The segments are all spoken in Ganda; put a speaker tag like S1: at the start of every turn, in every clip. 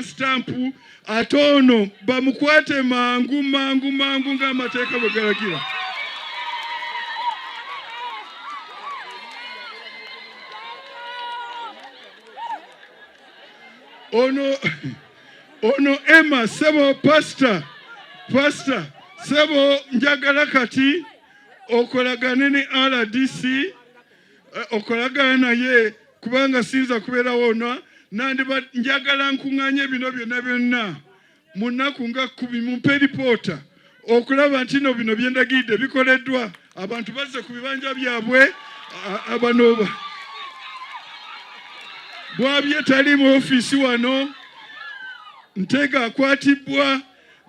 S1: Stampu ate ono bamukwate mangu mangu mangu ng'amateeka bwe galagira. Ono Emma, sebo pastor, pastor sebo, njagala kati okolagane ne RDC, okolagane naye kubanga siyinza kubeerawo ono. Nandiba njagala nkuŋŋaanye bino byonna byonna mu nnaku nga 10, mumpe ripoota okulaba nti no bino byendagiridde bikoleddwa, abantu bazze ku bibanja byabwe. Bano bwabye tali mu ofiisi wano, Ntega akwatibwa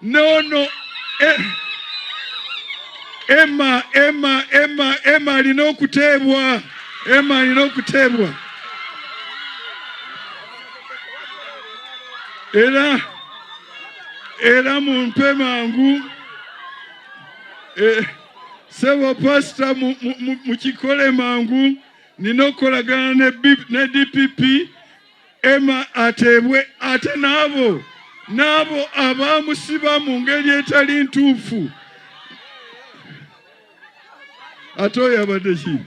S1: noono. Emma, Emma, Emma, Emma alina okuteebwa, Emma alina okuteebwa. Era mumpe mangu, sebo pasita, mukikole mangu. Nina okukolagana ne DPP. Emma ateebwe, ate n'abo abamusiba mu ngeri etali ntuufu. Ate oyo abadde ki?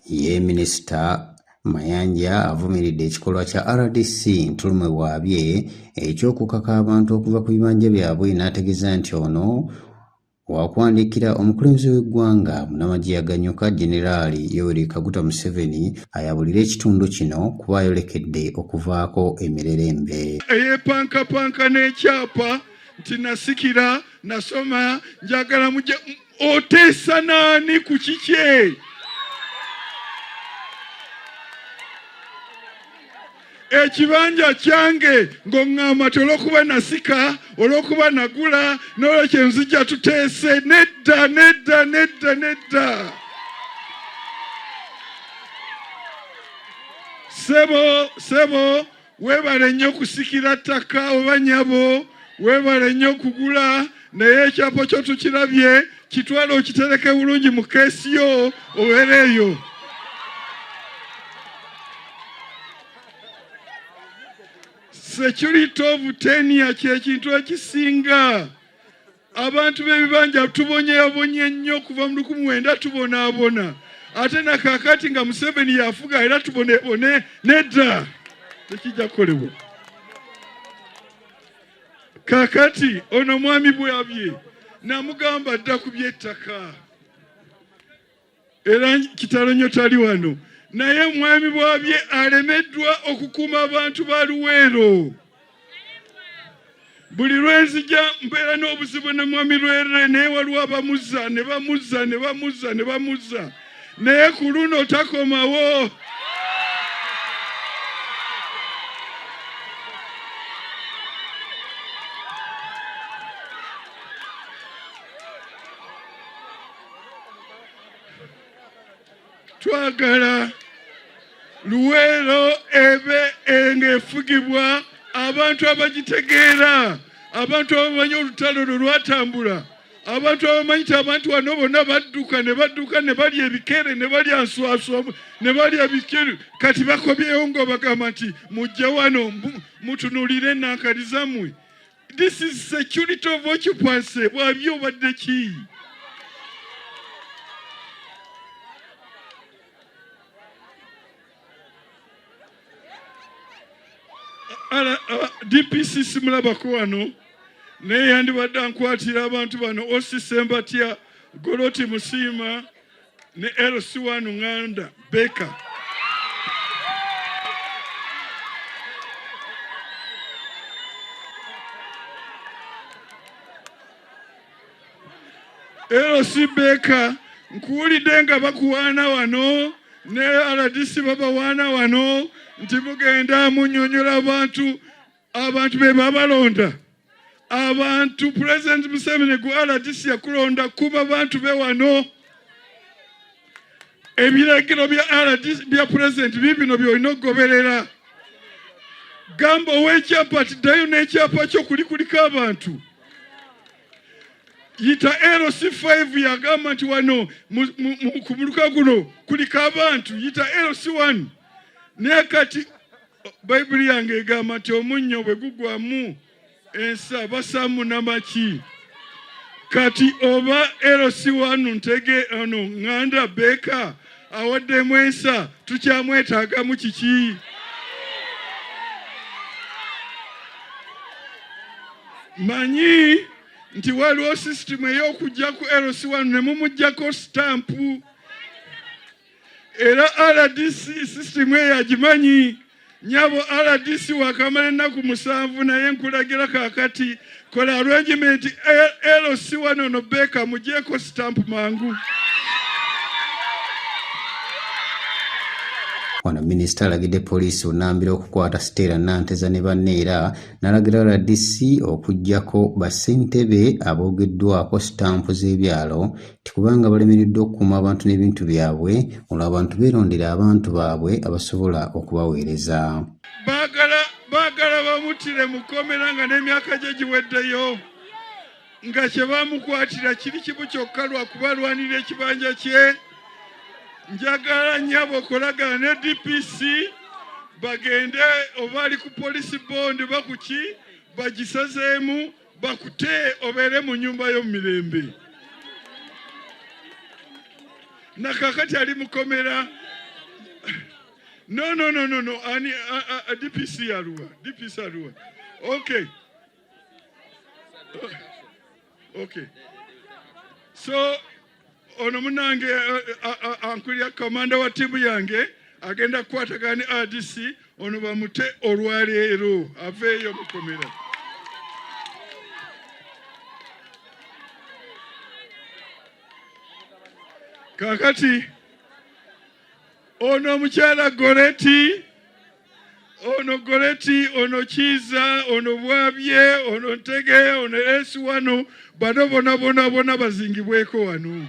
S2: Ye Minisita Mayanja avumiridde ekikolwa kya RDC Ntulume Bwabye eky'okukaka abantu okuva ku bibanja byabwe, n'ategeeza nti ono wakuwandiikira omukulembeze w'eggwanga munnamagye yaganyuka Generaali Yoweri Kaguta Museveni ayabulire ekitundu kino kuba ayolekedde okuvaako emirerembe.
S1: Eyeepankapanka n'ekyapa nti nasikira, nasoma, njagala mujje oteesa naani ku kikye? Ekibanja kyange ng'oŋŋamba ti olw'okuba nasika, olw'okuba nagula, n'olwekyo nzija tuteese. Nedda, nedda, nedda, nedda. Sebo, sebo, weebale nnyo kusikira ttaka, oba nyabo, weebale nnyo kugula, naye ekyapa kyo tukirabye, kitwale okitereke bulungi mu keesi yo obeere eyo. Security of tenure kyekintu ekisinga. Abantu b'ebibanja tubonyeabonye nnyo okuva mu 1900, tubonaabona, ate nakakati nga Museveni yafuga era tubonebone. Nedda, tekijja kukolebwa. Kakati ono mwami Bwabye namugamba dda ku by'ettaka, era kitalo nnyo tali wano, naye mwami Bwabye alemeddwa okukuuma abantu ba Luweero. Buli lwenzija mbeera n'obuzibu ne mwami Lwere, naye waliwo abamuzza ne bamuzza ne bamuzza ne bamuzza, naye ku luno takomawo. Twagala Luweero ebe ng'efugibwa abantu abagitegeera, abantu abamanyi olutalo lwe lwatambula, abantu abamanyi nti abantu wano bonna badduka ne badduka ne balya ebikere ne balya nswaswa ne balya bikere. Kati bakobyewo nga bagamba nti mujje wano mutunuulire enankali zammwe. This is security of occupancy. Bwabyo obadde ki? DPC simulabako wano, naye yandibadde ankwatira abantu bano. OC Sembatya, Goloti Musiima ne LC1 Nganda Baker. LC Baker, nkuwulidde nga bakuwaana wano ne RDC babawaana wano nti mugenda munyonyola abantu. Abantu be babalonda, abantu President Museveni gu RDC yakulonda kuba bantu be wano. Ebiragiro bya RDC bya President bibino byolina okugoberera. Gamba ow'ekyapa ati ddayo n'ekyapa kyo kuli kuliko abantu. Yita LC5 yagamba nti wano ku muluka guno kuliko abantu, yita LC1, naye kati Bayibuli yange egamba nti omunnyo bwe gugwamu ensa basaamu namaki. Kati oba LC wanu Ntege ono Nganda Baker awaddemu ensa, tukyamwetaagamu kiki? Manyi nti waliwo sisitimu ey'okujja ku LC wanu ne mumuggyako sitampu, era RDC sisitimu eyo agimanyi. Nyabo RDC wakamala ennaku 7, naye nkulagira kaakati kola arrangement LC wano ono Baker mugyeko sitampu mangu.
S2: Wano minisita alagidde poliisi Bunambira okukwata Stella Nanteza ne banne, era n'alagira RDC okuggyako bassentebe aboogeddwako sitampu z'ebyalo nti kubanga balemereddwa okukuuma abantu n'ebintu byabwe, olwo abantu beerondera abantu baabwe abasobola okubaweereza.
S1: Baagala bamuttire mu kkomera nga n'emyaka gye giweddeyo, nga kye bamukwatira kiri kimu kyokka lwa kubalwanirira ekibanja kye. Njagala nnyabo okolagana ne DPC bagende oba ali ku police bond bakuki bagisazeemu bakute obeere mu nnyumba yo mu mirembe. Na kaakati ali mukomera. No, no, no, no, no. Ani a, a, DPC aluwa? DPC aluwa? Okay. Okay. So ono munange ankulira kamanda wa ttiimu yange agenda kukwatagana ne RDC ono bamute olwaleero aveeyo mukomera. Kaakati ono omukyala Goreti, ono Goreti, ono Kiiza, ono Bwabye, ono Ntege, ono Esi wano, bano bona bona bona bazingibweko wano.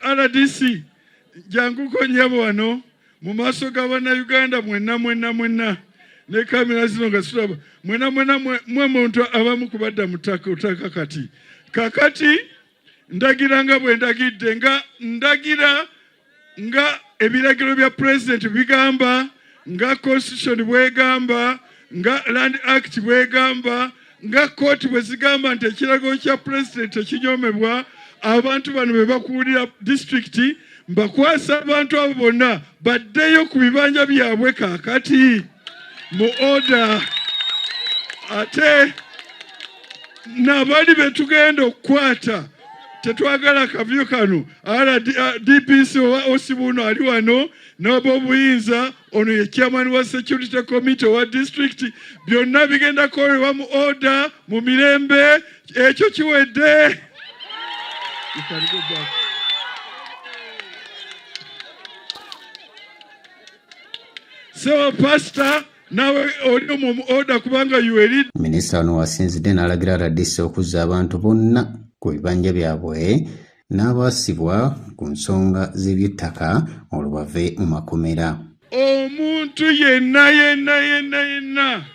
S1: RDC janguko nnyabo wano mu maaso g'abannayuganda mwenna mwenna mwenna ne kamera zino nga zitulaba mwenna mwenna mwe muntu abamu kubadda mu ttaka kati kakati ndagira nga bwe ndagidde, nga ndagira nga ebiragiro bya pulezidenti bigamba, nga constitution bwegamba, nga Land Act bwegamba, nga kooti bwe zigamba nti ekiragiro kya pulezidenti tekinyomebwa. Abantu bano be bakuulira disitulikiti, mbakwasa abantu abo bonna baddeyo ku bibanja byabwe kaakati mu order. Ate n'abali be tugenda okukwata tetwagala kavuyo kano. DPC owa Osibuno ali wano n'ab'obuyinza, ono ye chairman wa security committee owa district. Byonna bigenda kukolebwa mu order, mu mirembe. Ekyo kiwedde. You can go back. So pastor, nawe oli mu order kubanga you a leader.
S2: Minisita ono wasinzidde n'alagira RDC okuzza abantu bonna ku bibanja byabwe n'abaasibwa ku nsonga z'ebyettaka olwo bave mu makomera.
S1: Omuntu yenna yenna yenna yenna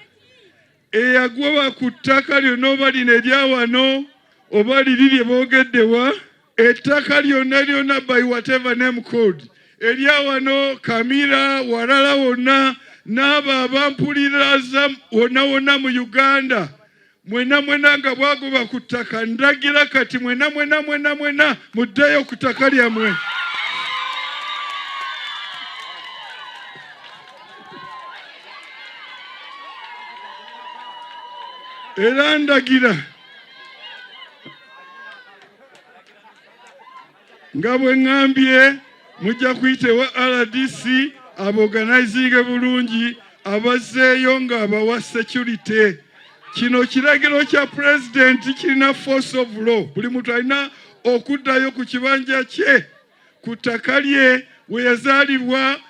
S1: eyagwaba ku ttaka lyonna, oba lino erya wano oba liri lye boogeddewa, ettaka lyonna lyonna by whatever name code, erya wano Kamira, walala wonna, n'abo abampuliraza wonna wonna mu Uganda, mwena mwena nga bwagoba ku ttaka, ndagira kati mwena mwena mwena mwena muddeyo ku ttaka lyammwe. Era ndagira nga bwe ŋŋambye, mujja kuyita ewa RDC Abaorganizinge bulungi abazzeeyo ng'abawa security. Kino kiragiro kya pulezidenti, kirina force of law. Buli muntu alina okuddayo ku kibanja kye, ku ttaka lye we yazaalibwa.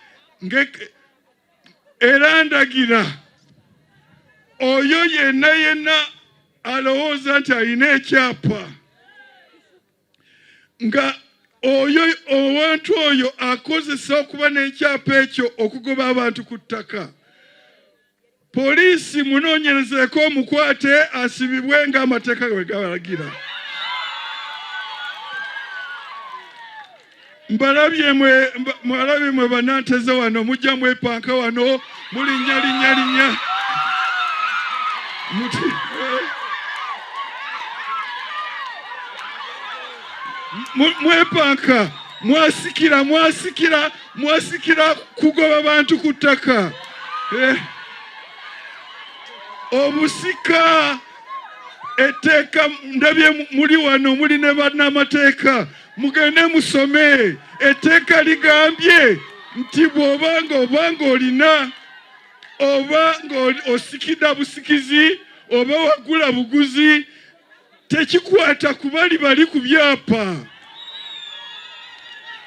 S1: Era ndagira oyo yenna yenna alowooza nti alina ekyapa nga oyo owantu oyo akozesa okuba n'ekyapa ekyo okugoba abantu ku ttaka, poliisi munoonyerezeeko, omukwate, asibibwe ng'amateeka bwe gabalagira. Mbalabye mwe, mwalabye mwe bananteze wano, mujja mwepanka wano, mulinnya linnya linnya muti. Mwepanka, mwasikira, mwasikira, mwasikira kugoba bantu ku ttaka. Obusika etteeka ndabye muli wano, muli ne bannamateeka, mugende musome etteeka. Ligambye nti bw'obanga obanga olina oba ng'osikidda busikizi oba wagula buguzi, tekikwata ku bali bali ku byapa.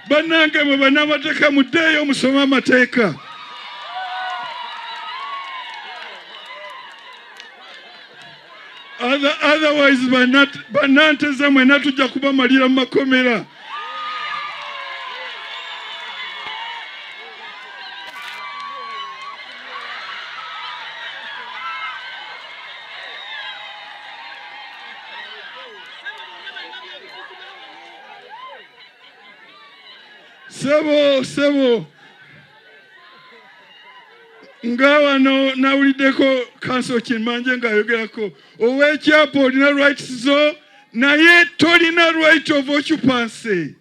S1: Bannange mwe bannamateeka, muddeeyo musome amateeka. Otherwise bannanteza mwena tujja kubamalira mu makomera. Sebo, sebo, nga wano nawuliddeko counsel Kimanje ng'ayogerako, ow'ekyapa olina rights zo, naye tolina right of occupancy.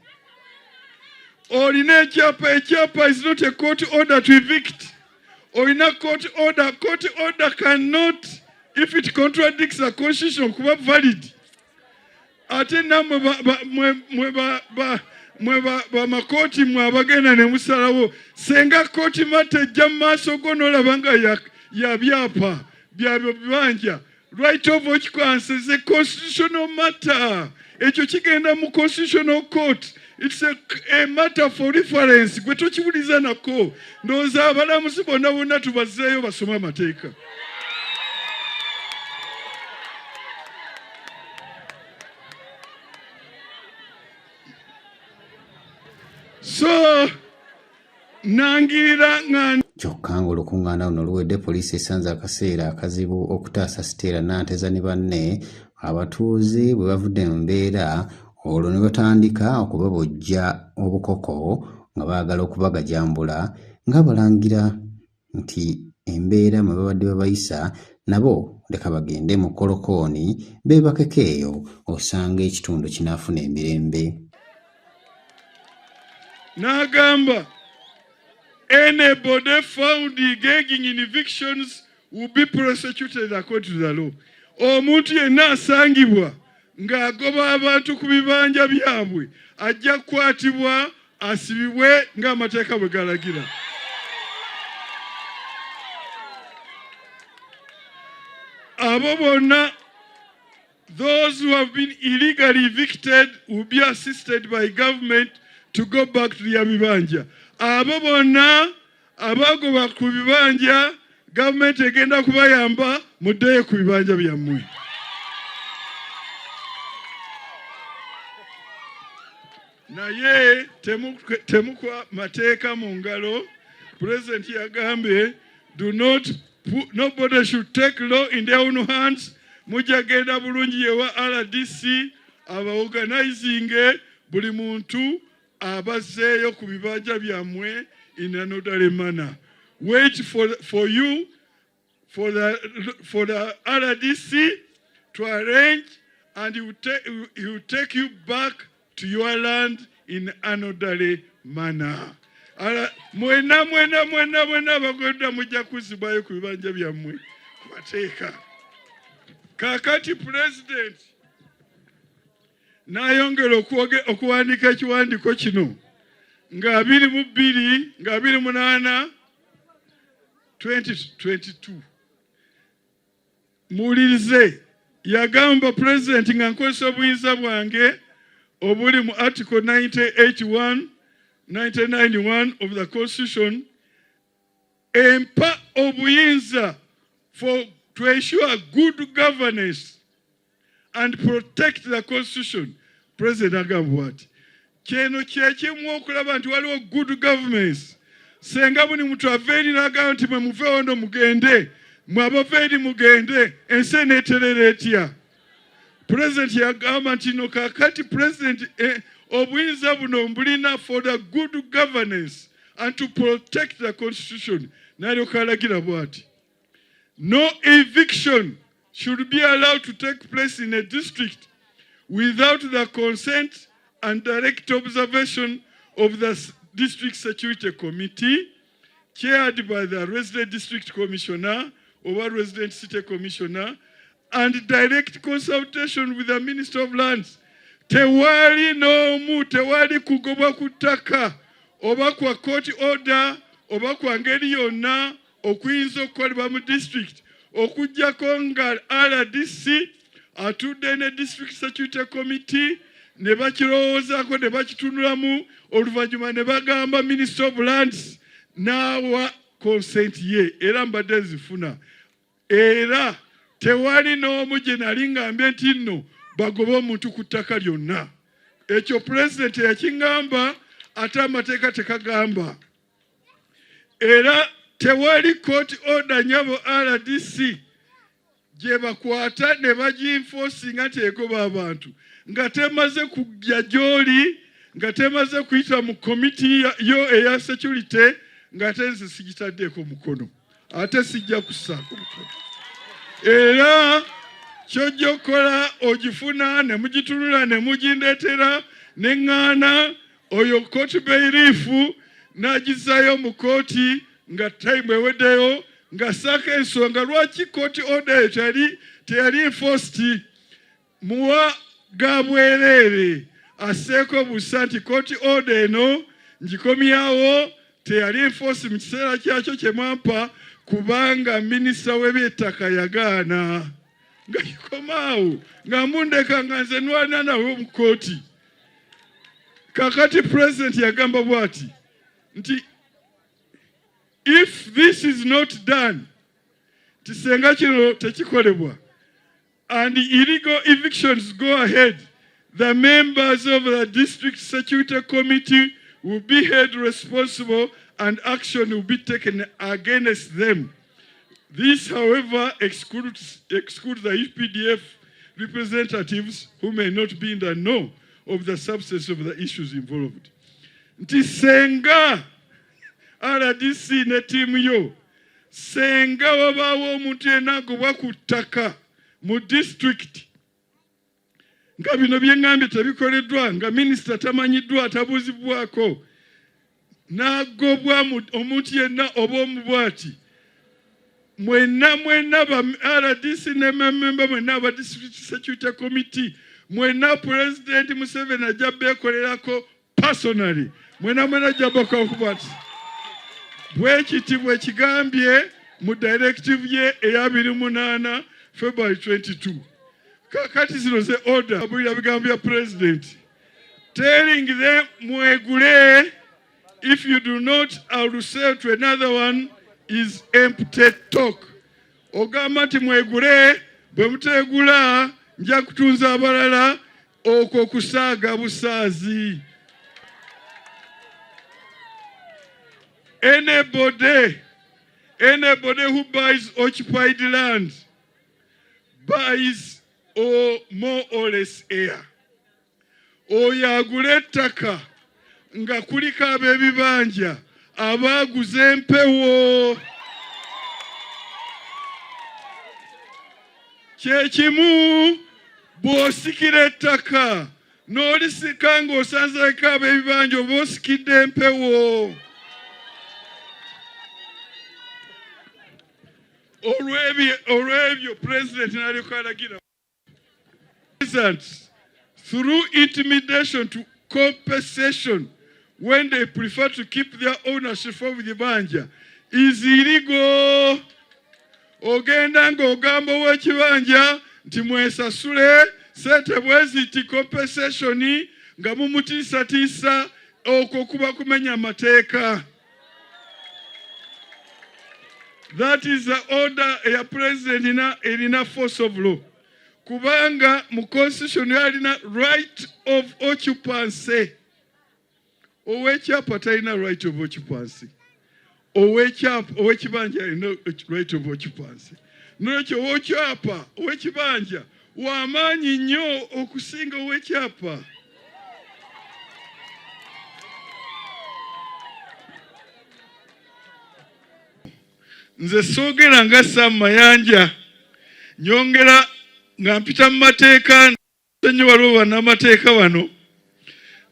S1: Olina ekyapa, ekyapa is not a court order to evict. Olina court order, court order cannot, if it contradicts the constitution, kuba valid. Ate nammwe mwe bamakooti mwe abagenda ne musalawo, senga kooti matter ejja mu maaso go n'olaba nga ya byapa byabyo bibanja, right of occupancy is a constitutional matter. Ekyo kigenda mu constitutional court. It's a matter for reference. Gwe tokiwuliza nako. Ndowooza abalamuzi bonna bonna tubazzeeyo basome amateeka. So nangirira nga
S2: Kyokka ng'olukuŋŋaana luno luwedde, poliisi esanze akaseera akazibu okutaasa Stella Nanteza ne banne, abatuuze bwe bavudde mu mbeera olwo ne batandika okubabojja obukoko nga baagala okubagajambula, nga balangira nti embeera mwe babadde babayisa nabo leka bagende mu kolokooni beebakeko eyo, osanga ekitundu kinaafuna emirembe.
S1: N'agamba anybody found engaging in evictions will be prosecuted according to the law. Omuntu yenna asangibwa ng'agoba abantu ku bibanja byabwe ajja kukwatibwa, asibibwe ng'amateeka bwe galagira. Abo bonna, those who have been illegally evicted will be assisted by government to go back to their bibanja. Abo bonna abagoba ku bibanja, gavumenti egenda kubayamba muddeyo ku bibanja byammwe. Naye temukwa mateeka mu ngalo. Pulezidenti yagambye do not put, nobody should take law in their own hands. Mujja genda bulungi yewa RDC abaorganizinge buli muntu abazzeeyo ku bibanja byammwe in an orderly manner. Wait for you for the RDC to arrange and he will take you back to your land in an orderly manner. Mwena mwena mwena mwena abagoddwa mujja kuzibwayo ku bibanja byammwe ku mateeka. Kaakati pulezidenti n'ayongera okuwandiika ekiwandiiko kino. Nga 22 nga 28 2022. Muwulirize, yagamba pulezidenti, nga nkozesa obuyinza bwange obuli mu Article 981 991 of the Constitution, empa obuyinza for to ensure good governance and protect the Constitution. President agamba bwati, kyeno kyekimu okulaba nti waliwo good governance. Senga buli muntu ava eri n'agamba nti mwe muveewo no mugende, mwe abava eri mugende, ensi eneeterera etya? President yagamba nti no kakati president, obuyinza buno mbulina for the good governance and to protect the Constitution. N'alyoka alagira bw'ati: no eviction should be allowed to take place in a district without the consent and direct observation of the district security committee chaired by the resident district commissioner or resident city commissioner and direct consultation with the Minister of Lands. Tewali n'omu, tewali kugobwa ku ttaka oba kwa court order oba kwa ngeri yonna okuyinza okukolebwa mu district okuggyako nga RDC atudde ne district security committee ne bakirowoozaako ne bakitunulamu, oluvannyuma ne bagamba Minister of Lands n'awa consent ye. Era mbadde nzifuna, era tewali n'omu gye nali ngambye nti nno bagobe omuntu ku ttaka lyonna. Ekyo pulezidenti yakiŋŋamba, ate amateeka tekagamba. Era tewali court order, nyabo RDC, gye bakwata ne baginforcinga nti egoba abantu nga temaze kujja gy'oli, nga temaze kuyita mu komiti yo eya security, ng'ate nze sigitaddeeko mukono, ate sijja kussaako mukono. Era kyojja okukola, ogifuna ne mugitunula ne mugindeetera ne ŋŋaana oyo court bailiff n'agizaayo mu kooti nga time eweddeyo, nga ssaako ensonga lwaki court order eyo teyali enforced. Muwa ga bwereere, asseeko busa nti court order eno ngikomyawo, teyali enforced mu kiseera kyakyo kye mwampa kubanga minisita w'ebyettaka yagaana. Nga kikomaawo, nga mundeka nga nze nwana nawe mu kooti. Kakati pulezidenti yagamba bw'ati nti if this is not done, nti senga kino tekikolebwa, and illegal evictions go ahead, the members of the district security committee will be held responsible and action will be taken against them. This, however, excludes the UPDF representatives who may not be in the know of the substance of the issues involved. Nti senga RDC ne ttiimu yo, senga wabaawo omuntu yenna agobwa ku ttaka mu disitulikiti nga bino bye ŋŋambye tebikoleddwa, nga minisita tamanyiddwa, tabuuzibwako, n'agobwa omuntu yenna oba omu bw'ati, mwenna mwenna ba RDC ne memba mwenna aba district security committee mwenna, Pulezidenti Museveni ajja beekolerako personally. Mwenna mwenna ajja bakolako bw'ati. Bwe kiti bwe kigambye mu directive ye eya 28 February 22. Kakati zino ze order abulira bigambo bya president telling them, mwegule, if you do not, I will sell to another one, is empty talk. Ogamba nti mwegule, bwe muteegula nja kutunza abalala, okwo kusaaga busaazi. Anybody who buys occupied land buys or more or less air. Oyo agula ettaka nga kuliko ab'ebibanja abaaguza empewo. Kyekimu bw'osikira ettaka n'olisika ng'osanzeeko ab'ebibanja, oba osikidde empewo. Olw'ebyo pulezidenti n'alyoka alagira peasants through intimidation to compensation When they prefer to keep their ownership of the banja is illegal. Ogenda ng'ogamba ow'ekibanja nti mwesasule sente bweziti compensation nga mumutiisatiisa, okwo kuba kumenya amateeka. That is the order eya president erina force of law, kubanga mu constitution alina right of occupancy. Ow'ekyapa talina right of occupancy. Ow'ekyapa, ow'ekibanja alina right of occupancy. Nolwekyo ow'ekyapa, ow'ekibanja w'amaanyi nnyo okusinga ow'ekyapa. Nze soogera nga Sam Mayanja, nyongera nga mpita mu mateeka nnyo. Waliwo bannamateeka bano,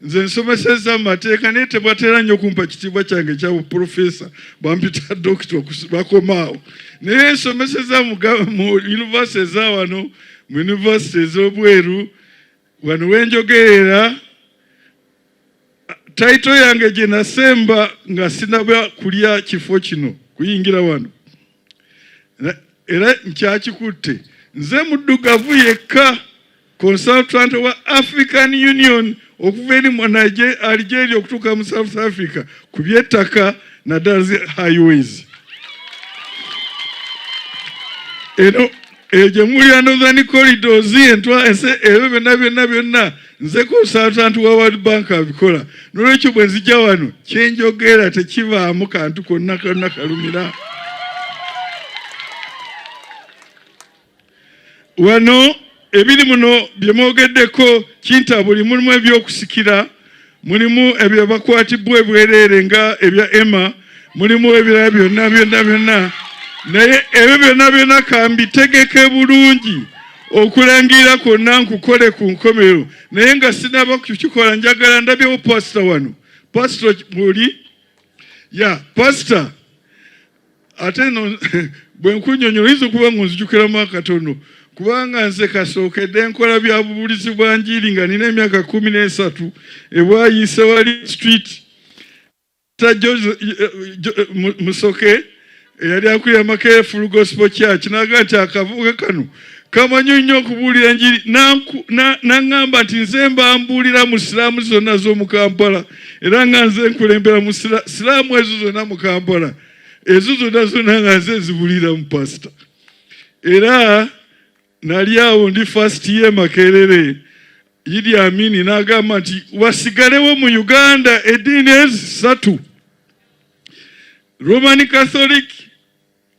S1: nze nsomesezza mu mateeka, naye tebatera nnyo kumpa kitiibwa kyange ekya buprofesa, bampita dokita, bakomaawo. Naye nsomesezza mu university eza wano, mu university ez'obweru. Wano wenjogerera, title yange gye nasemba nga sinaba kulya kifo kino kuyingira wano, era nkyakikutte, nze muddugavu yekka consultant wa African Union okuva eri mu Algeria okutuuka mu South Africa ku by'ettaka, naddala zi highways eno eyo gye mulya Northern Corridors, entwa ense, ebyo byonna byonna byonna nze consultant wa World Bank abikola. Nolwekyo bwe nzija wano, kyenjogera tekivaamu kantu konna konna kalumira wano. Ebiri muno bye mwogeddeko kintabuli. Mulimu ebyokusikira, mulimu ebyo bakwatibwa ebwereere nga ebya Emma, mulimu ebirala byonna byonna byonna. Naye ebyo byonna byonna kambitegeke bulungi, okulangirira kwonna nkukole ku nkomerero. Naye nga sinaba kukikola, njagala ndabyewo pasita wano. Pasita muli ya pasita, ate no bwe nkunyonyola oyinza okuba nga onzijukiramu akatono, kubanga nze kasookedde nkola bya bubulizi bwa njiri nga nina emyaka 13 ebwayise wali street. Musoke eyali akulira Makerere Full Gospel Church naga nti akavuga kano kamanyi nnyo okubuulira enjiri, naŋŋamba nti nze mbambuulira mu slum zonna z'omu Kampala, era nga nze nkulembera mu slum ezo zonna mu Kampala, ezo zonna zonna nga nze nzibuulira mu pasita. Era nali awo ndi first year Makerere, Idi Amini n'agamba nti wasigalewo mu Uganda eddiini ezi ssatu: Roman Catholic,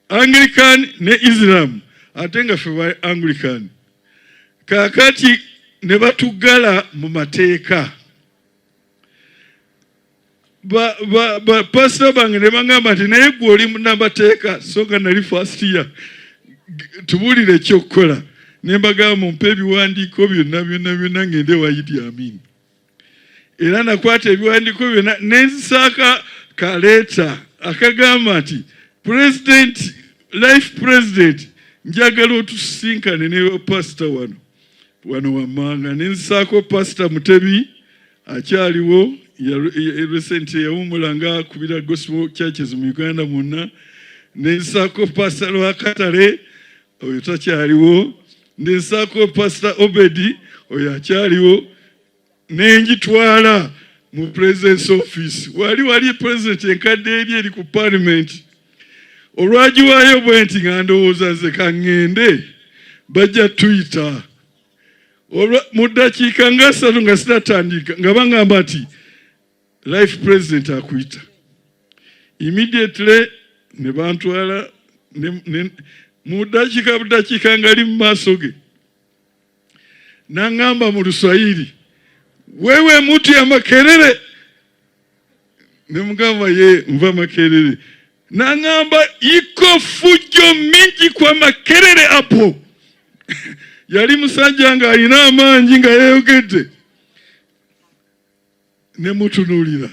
S1: Anglican ne Islam, ate nga ffe ba Anglican. Kaakati ne batuggala mu mateeka. Ba pasita bange ne baŋŋamba nti naye gwe oli munnamateeka, so nga nali first year, tubuulire ekyokukola. Ne mbagamba mumpe ebiwandiiko byonna byonna byonna ngende wa Idi Amin. Era nakwata ebiwandiiko byonna nenzisaaka ka letter akagamba nti president, life president, njagala otusisinkane ne pasita wano wano wammanga. Nenzisaako Pasita Mutebi akyaliwo, recent yawumula nga akubira gospel churches mu Uganda mwonna. Nenzisaako Pasita Lwakatale, oyo takyaliwo. Nenzisaako Pasita Obedi, oyo akyaliwo. Nenjitwala mu president's office, wali wali president enkadde eri ku parliament. Olwagiwaayo bwe nti nga ndowooza nze kaŋŋende bajja tuyita mu ddakiika nga 3 nga sinatandika, nga baŋŋamba nti life president akuyita. Immediately ne bantwala mu ddakiika budakiika nga ali mu maaso ge, n'aŋŋamba mu Luswayiri, "Wewe mtu ya Makerere?" Ne mugamba, "Ye, nva Makerere." N'aŋŋamba, "Iko fujo mingi kwa Makerere hapo." Yali musajja ng'alina amaanyi nga yeeyogedde. Ne mutunuulira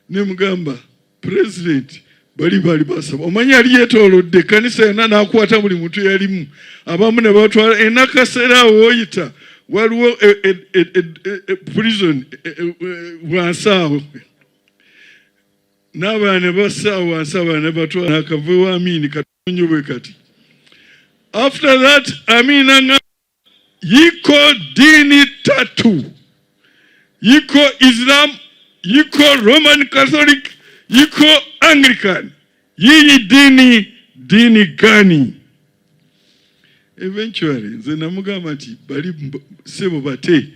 S1: ne mugamba, "President, bali bali basaba." Omanyi yali yeetoolodde ekkanisa yonna n'akwata buli muntu yalimu, abamu ne batwala enakaseera awo woyita waliwo prison wansi awo. N'abalala ne bassa wansi, abalala ne batwala nakava ewa Amini katonyo bwe kati. After that Amini nanga yiko dini tatu, yiko Islam, yiko Roman Catholic, yiko Anglican. Yinyi dini dini gani? Eventually nze namugamba nti bali sebo bate,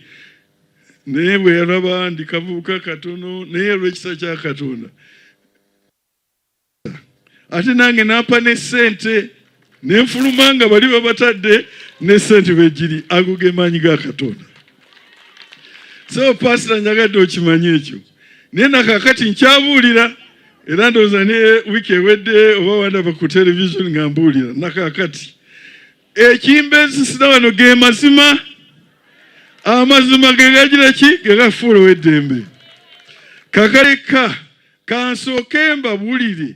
S1: naye bwe yalaba ndi kavubuka katono, naye olw'ekisa kya Katonda ate nange nampa ne ssente nenfuluma nga bali babatadde ne ssente bwegiri. Ago ge maanyi ga Katonda. So pasita, njagadde okimanye ekyo, naye nakakati nkyabuulira, era ndowooza ne wiiki ewedde oba wandaba ku television nga mbuulira. Nakakati ekimbensisira wano ge mazima. Amazima ge gagira ki? Ge gafuula ow'eddembe. Kakaleka kansooke mbabuulire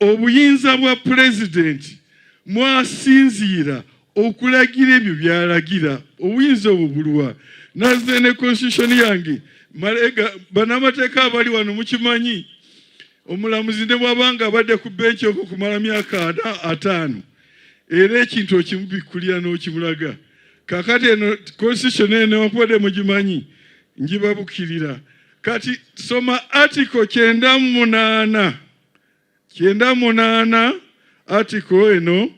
S1: obuyinza bwa pulezidenti mwasinziira okulagira ebyo byalagira. Obuyinza obwo buluwa? Nazze ne constitution yange. Malega banamateeka abali wano mukimanyi, omulamuzi ne bw'abanga abadde ku benki okwo kumala myaka 50, era ekintu okimubikkulira n'okimulaga. Kakati eno constitution eno, newankubadde mugimanyi, njibabukirira. Kati soma article 98, 98, article eno,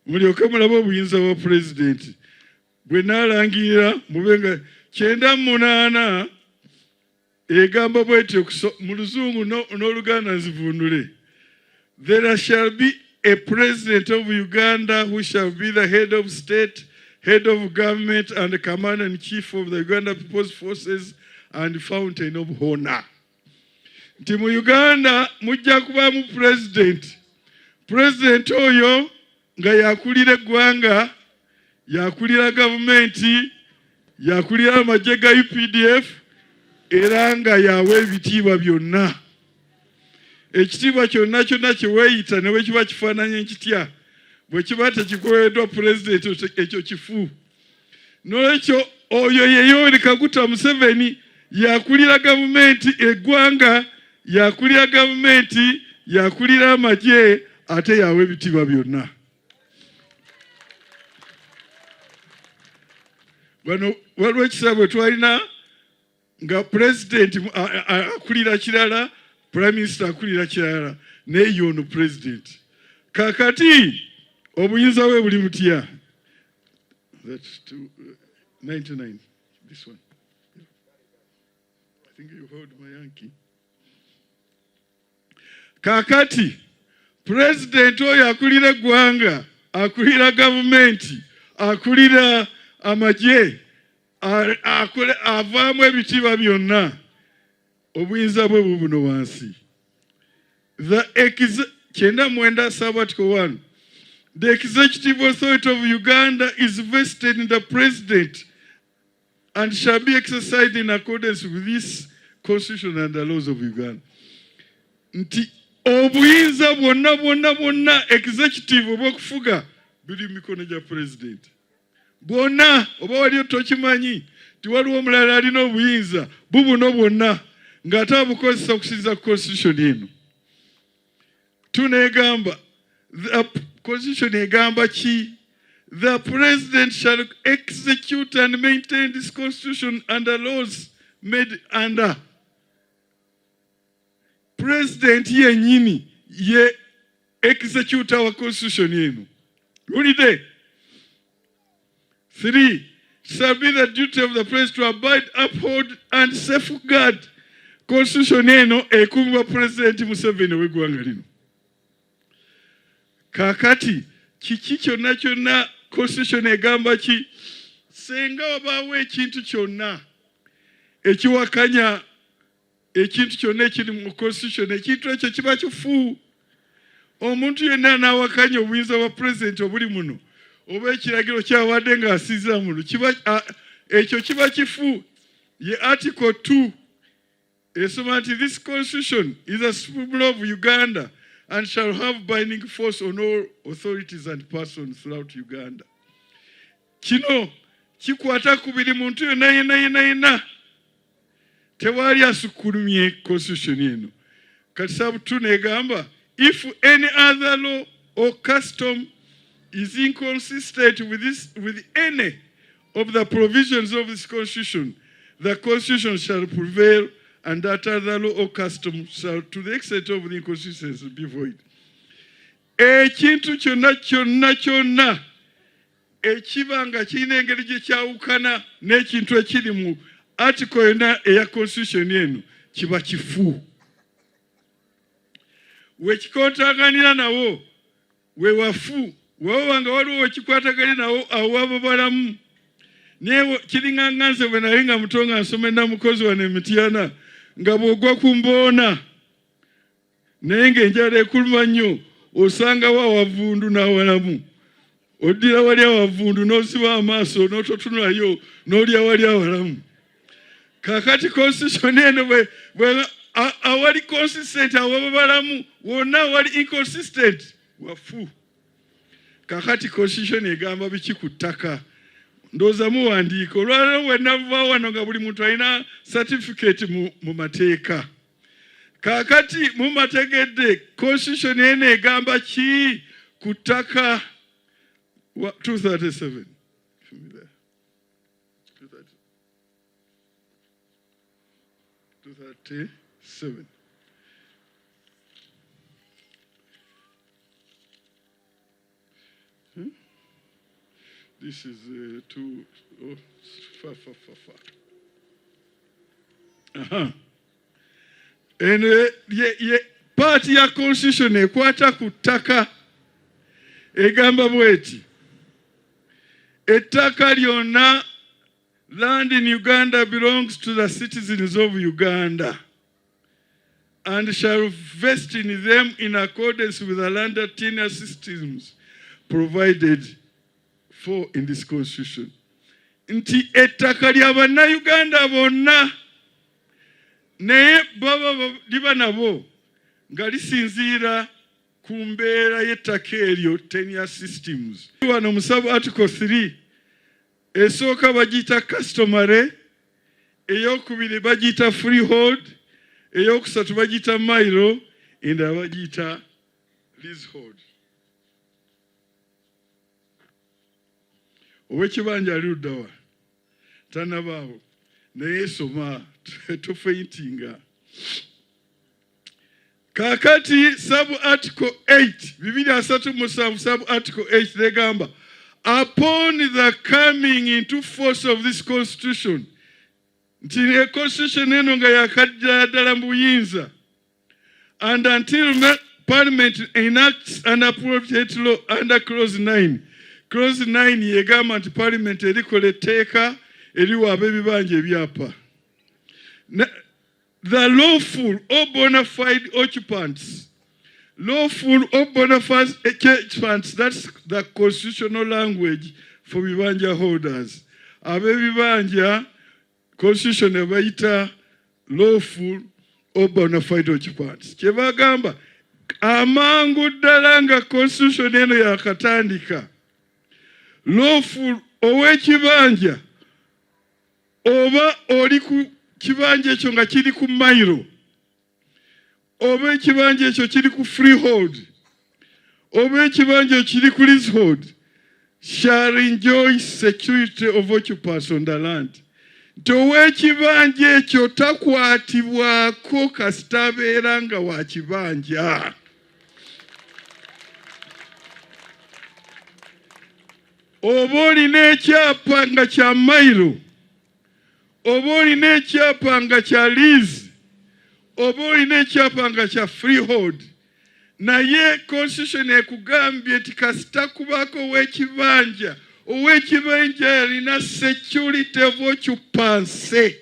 S1: mulyoke mulabe obuyinza bwa pulezidenti bwe naalangirira. Mube nga 98 egamba bwetyo mu Luzungu n'Oluganda, nzivunule: "There shall be a president of Uganda who shall be the head of state, head of government and commander in chief of the Uganda People's Forces and fountain of honor." Nti mu Uganda mujja kubaamu president. President oyo nga yakulira eggwanga, yakulira gavumenti, yakulira amagye ga UPDF, era nga yawa ebitiibwa byonna. Ekitiibwa kyonna kyonna kyeweeyita, ne bwe kiba kifaananye kitya, bwe kiba tekikoleddwa pulezidenti, ekyo kifu. N'olwekyo oyo ye Yoweri Kaguta Museveni, yakulira gavumenti eggwanga, yakulira gavumenti, yakulira amagye, ate yawa ebitiibwa byonna. Wano waliwo ekiseera bwe twalina nga pulezidenti akulira kirala, prime minister akulira kirala, naye yono pulezidenti. Kakati obuyinza bwe buli butya? That's two, 99, this one. I think you hold my Yankee. Kakati pulezidenti oyo akulira eggwanga, akulira gavumenti, akulira amagye, avaamu ebitiibwa byonna, obuyinza bwe bubuno wansi. The 99 sub article 1: "The executive authority of Uganda is vested in the president and shall be exercised in accordance with this constitution and the laws of Uganda." Nti obuyinza bwonna bwonna bwonna executive obw'okufuga biri mu mikono gya president bwonna. Oba waliyo tokimanyi ti waliwo omulala alina obuyinza bubuno bwonna ng'ate abukozesa okusinziira ku constitution eno. Tuneegamba the constitution egamba ki? "The president shall execute and maintain this constitution and the laws made under." President yennyini ye execute our constitution eno. Wulidde? Three, shall be the duty of the president to abide, uphold and safeguard. Constitution eno ekuumibwa President Museveni ow'eggwanga lino. Kaakati kiki kyonna kyonna constitution egamba ki? Senga wabaawo ekintu kyonna ekiwakanya ekintu kyonna ekiri mu constitution, ekintu ekyo kiba kifu. Omuntu yenna anaawakanya obuyinza bwa pulezidenti obuli muno oba ekiragiro kyawadde ng'asinzira muno, ekyo kiba kifu. Ye article 2 esoma nti "This constitution is a supreme law of Uganda and shall have binding force on all authorities and persons throughout Uganda." Kino kikwata ku buli muntu yonna yenna yenna yenna, tewali asukkulumye constitution eno. Kati sub 2 negamba, if any other law or custom is inconsistent with this, with any of the provisions of this constitution, the constitution shall prevail and that other law or custom shall, to the extent of the inconsistency, be void. Ekintu kyonna kyonna kyonna ekiba nga kirina engeri gye kyawukana n'ekintu ekiri mu article yonna eya constitution eno kiba kifu. Wekikontaganira nawo wewafu, wewaba nga waliwo wekikwataganye nawo awo waba balamu. Naye kiringa nga nze bwe nali nga muto nga nsoma enamukozi wano emityana, nga bw'ogwa ku mboona naye ng'enjala ekuluma nnyo, osangawo awavundu n'awalamu, oddira wali awavundu n'osiba amaaso n'ototunulayo n'olya wali awalamu. Kakati constitution eno bwe awali consistent awaba balamu, wonna awali inconsistent wafu. Kakati constitution egamba biki ku ttaka? Ndowooza muwandiika olwaleero bwe nava wano nga buli muntu alina certificate mu mateeka. Kakati mumategedde constitution eno egamba ki ku ttaka? 237. 237. This is two, oh, fa, fa, fa, fa. Aha. Eno ye part ya constitution ekwata ku ttaka egamba bweti: ettaka lyonna, land in Uganda belongs to the citizens of Uganda and shall vest in them in accordance with the land tenure systems provided for in this constitution. Nti ettaka lya bannayuganda bonna, naye baba liba nabo nga lisinziira ku mbeera y'ettaka eryo, tenure systems. Wano mu sub article 3, esooka bagiyita customary, eyokubiri bagiyita freehold, eyokusatu bagiyita mailo, endala bagiyita leasehold. Owekibanja ali luddawa? Tanabaawo, naye soma, tofeintinga. Kakati sub article 8, 237 sub article 8 negamba, upon the coming into force of this constitution, nti constitution eno nga yakajja ddala mu buyinza, and until parliament enacts an appropriate law under clause 9. Clause 9 yegamba nti parliament erikola etteeka eriwa ab'ebibanja ebyapa. The lawful or bona fide occupants, lawful or bona fide occupants, that's the constitutional language for bibanja holders. Ab'ebibanja constitution ebayita lawful or bona fide occupants. Kyebagamba, amangu ddala nga constitution eno yakatandika, lawful ow'ekibanja, oba oli ku kibanja ekyo nga kiri ku mailo, oba ekibanja ekyo kiri ku freehold, oba ekibanja ekyo kiri ku leasehold, shall enjoy security of occupancy on the land. Nti ow'ekibanja ekyo takwatibwako kasita abeera nga wa kibanja. Oba olina ekyapa nga kya mailo, oba olina ekyapa nga kya lease, oba olina ekyapa nga kya freehold, naye constitution ekugambye nti kasita kubaako ow'ekibanja, ow'ekibanja yalina security of occupancy.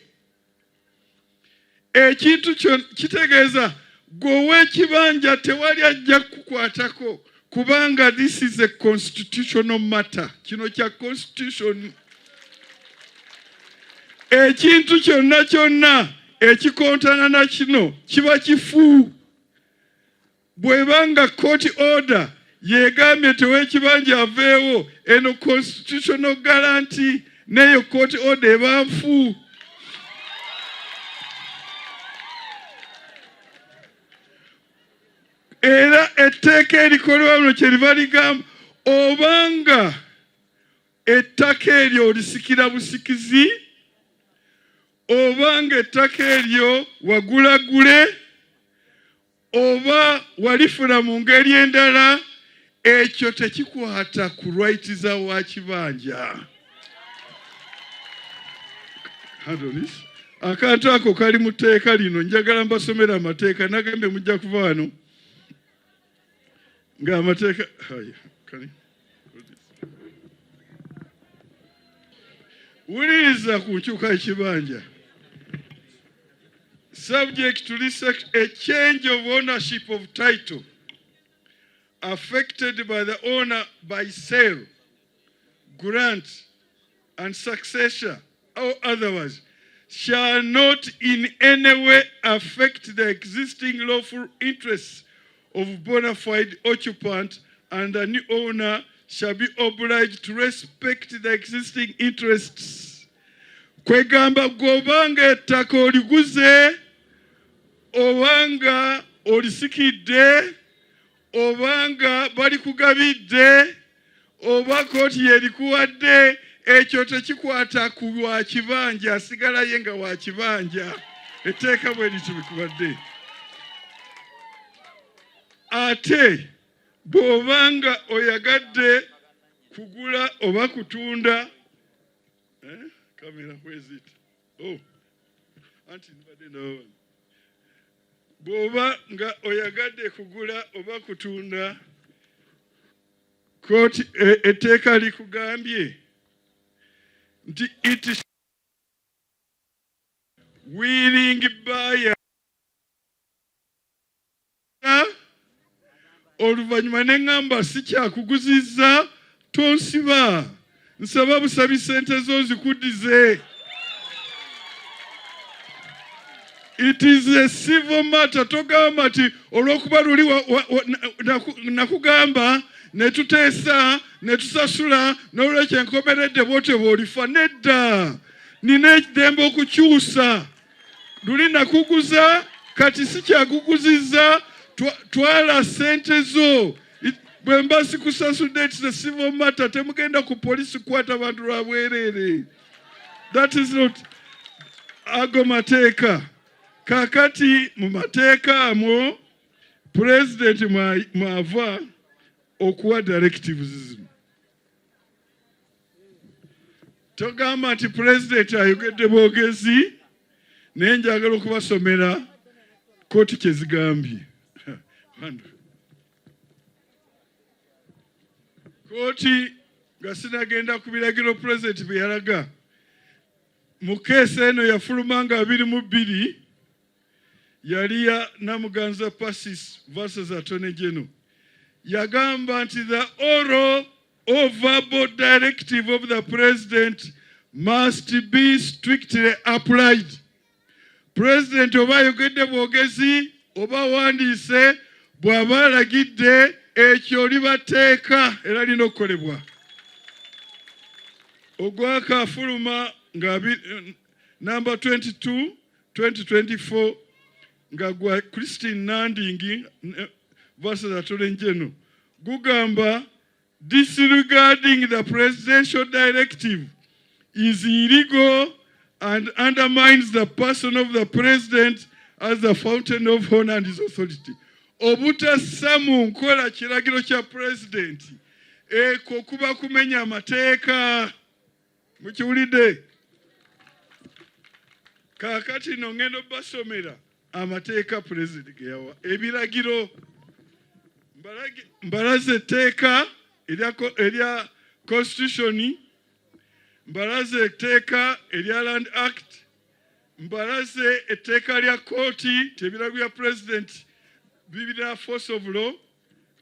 S1: Ekintu kyo kitegeeza gwe ow'ekibanja tewali ajja kukukwatako, kubanga this is a constitutional matter. Kino kya constitution. Ekintu kyonna kyonna ekikontana na kino kiba kifu. Bw'ebanga court order yegambye nti ow'ekibanja aveewo, eno constitutional guarantee n'eyo court order eba nfu. Era etteeka erikolebwa muno kyeriva ligamba obanga ettaka eryo olisikira busikizi, obanga ettaka eryo wagulagule, oba walifuna mu ngeri endala, ekyo tekikwata ku right za wa kibanja. Akantu ako kali mu tteeka lino. Njagala mbasomera amateeka. Nagambye mujja kuva wano ng'amateeka. Wuliriza ku nkyuka y'ekibanja. Subject to this, a change of ownership of title affected by the owner by sale, grant and successor or otherwise shall not in any way affect the existing lawful interests of bona fide occupant, and the new owner shall be obliged to respect the existing interests. Kwegamba gw'obanga ettaka oliguze, obanga olisikidde, obanga balikugabidde, oba kooti yerikuwadde, ekyo tekikwata ku wa kibanja, asigalaye nga wa kibanja. Etteeka bwe lityo bikubadde. Ate bw'obanga oyagadde kugula oba kutunda, kamera where is it? Oh, anti nbadde ndaba wano. Bw'oba nga oyagadde kugula oba kutunda, kooti etteeka likugambye nti it willing buyer, oluvannyuma ne ŋŋamba sikyakuguzizza, tonsiba, nsaba busabi ssente zo nzikuddize. It is a civil matter. Togamba nti olw'okuba luli nakugamba ne tuteesa ne tusasula, n'olwekyo enkomeredde bwotyo bw'olifa. Nedda, nina eddembe okukyusa. Luli nakuguza, kati sikyakuguzizza, twala ssente zo. Bwe mba sikusasudde, it's a civil matter. Temugenda ku polisi kukwata bantu lwa bwereere. That is not, ago mateeka. Kakati mu mateeka amwo pulezidenti mwava okuwa directives zino. Togamba nti pulezidenti ayogedde bwogezi, naye njagala okubasomera kooti kye zigambye. Wano. Kooti nga sinagenda ku biragiro pulezidenti bye yalaga mu case eno, yafuluma nga 22, yali ya Namuganza Pasis versus Attorney General. Yagamba nti the oral or verbal directive of the president must be strictly applied. President oba ayogedde bwogezi oba awandiise, bw'aba alagidde, ekyo libateeka era lina okukolebwa. Ogwakafuluma nga namba 22 2024, nga gwa Christine Nandingi versus Attorney General, gugamba disregarding the presidential directive is illegal and undermines the person of the president as the fountain of honor and his authority. Obutassa mu nkola kiragiro kya pulezidenti, ekwo kuba kumenya amateeka. Mukiwulidde? Kaakati no ngenda obbasomera amateeka pulezidenti ge yawa, ebiragiro. Mbalaze etteeka erya constitution, mbalaze etteeka erya Land Act, mbalaze etteeka lya kooti ti ebiragiro bya pulezidenti bibira force of law.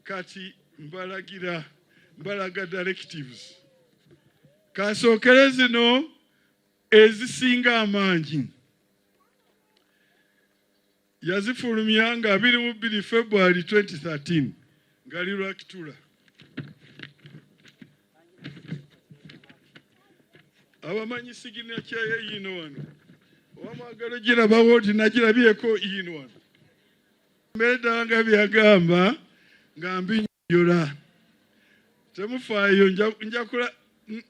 S1: Kati mbalagira, mbalaga directives. Kasookere zino ezisinga amaanyi. Yazifulumya nga 22 February 2013, nga lirwakitula. Abamanyi signature ye yiino wano, owamwagala ogirabawo nti nagirabyeko, yiino wano. Mbeere ddala nga byagamba nga mbinnyonnyola. Temufaayo,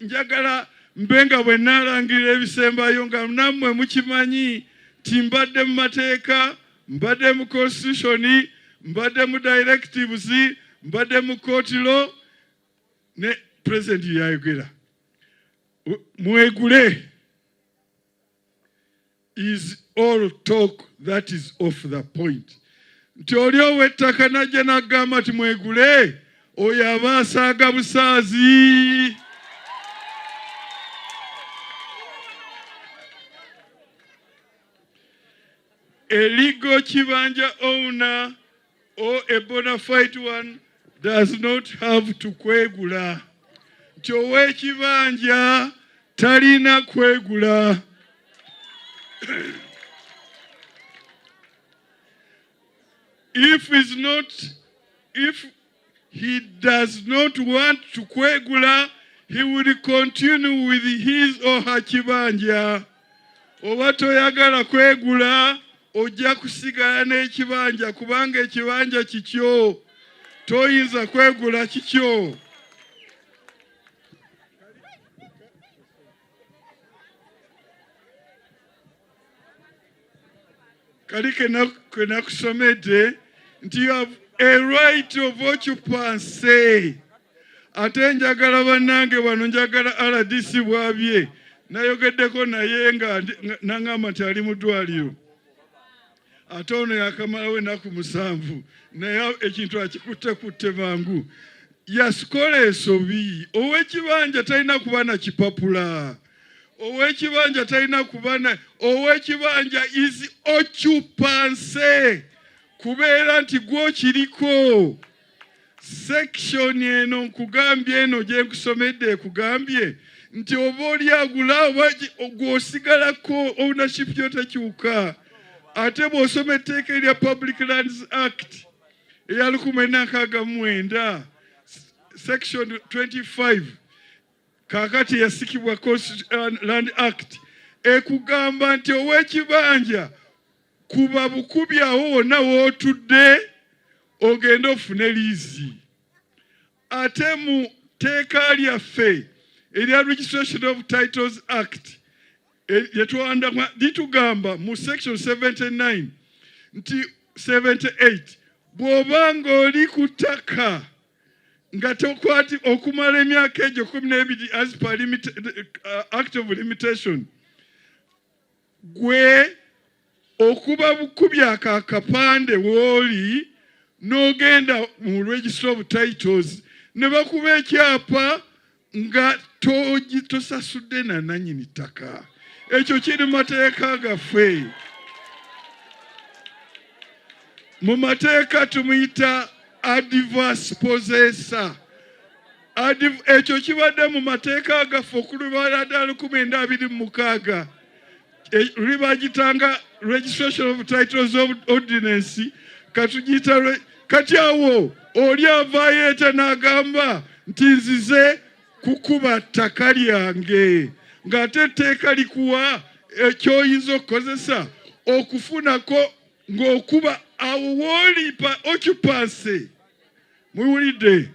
S1: njagala mbe nga bwe nnaalangirira ebisembayo nga nammwe mukimanyi nti mbadde mu mateeka, mbadde mu constitution, mbadde mu directives, mbadde mu court law ne president yayogera. Mwegule is all talk that is off the point. Nti oli ow'ettaka najja n'agamba nti mwegule, oyo aba asaaga busaazi. A legal kibanja owner or a bona fide one does not have to kwegula. Nti ow'ekibanja talina kwegula. If is not, if he does not want to kwegula, he will continue with his or her kibanja. Oba toyagala kwegula, ojja kusigala n'ekibanja kubanga ekibanja kikyo. Toyinza kwegula kikyo. Kali ke nakusomedde nti you have a right of occupancy. Ate njagala bannange wano, njagala RDC bwabye nayogeddeko naye nga nangamba nti ali mu ddwaliro, ate ono yakamalawo ennaku 7, naye ekintu akikuttekutte mangu. Yasikola ensobi. Ow'ekibanja talina kuba na kipapula, ow'ekibanja talina kuba na, ow'ekibanja is occupancy, kubeera nti gw'okiriko. Section eno nkugambye, eno gye nkusomedde ekugambye nti oba oli agula oba gw'osigalako, ownership yo tekyuka. Ate bw'osoma etteeka erya Public Lands Act eya 1969, section 25, kaakati yasikibwa Land Act, ekugamba nti ow'ekibanja kuba bukubi awo wonna w'otudde ogende ofune liizi. Ate mu tteeka lyaffe erya Registration of Titles Act lyetwanda litugamba mu section 79 nti 78, bw'oba ng'oli ku ttaka nga tokwati okumala emyaka egyo 12 as per act of limitation, gwe okuba bukubi ako akapande w'oli n'ogenda mu Register of Titles ne bakuba ekyapa nga tosasudde na nannyini ttaka. Ekyo kiri mu mateeka gaffe. Mu mateeka tumuyita adverse possessor. Ekyo kibadde mu mateeka gaffe okulubala ddala 1926, luli bagitanga Registration of Titles of Ordinance, katugiyita kati. Awo oli avaayo eta n'agamba nti nzize kukuba ttaka lyange, ng'ate etteeka likuwa ekyoyinza okukozesa okufunako ng'okuba awo wooli pa occupancy. Muwulidde?